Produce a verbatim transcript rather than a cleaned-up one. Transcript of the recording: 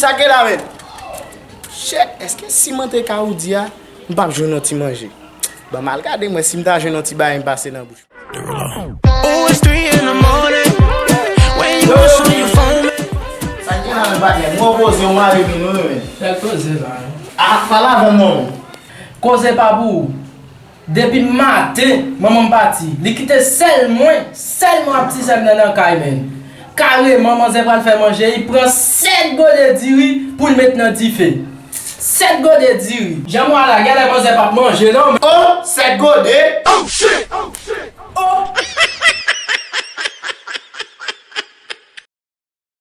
Sa k gen la menm? Shit, èske si m antre kay Roody a, m p ap jwenn yon ti manje? Ban m al gade m wè si m ta jwenn yon ti bagay m pase nan bouch. Ooh, it's three in the morning. When you was on your phone. Sa k gen la menm patnè? Mwen poze yon mare vin wi menm. Bèl koze la. A, pale avè m non. Koze pa pou ou. Depi maten, manman m pati. Li kite sèl mwen, sèl mwen ak ti sè m nan nan kay, menn. Kareman, manzè pral fè manje, li pran sèt gode diri pou l met nan dife. Sèt gode diri. Jan m wè la, genlè manzè p ap manje, non. Oh, sèt gode!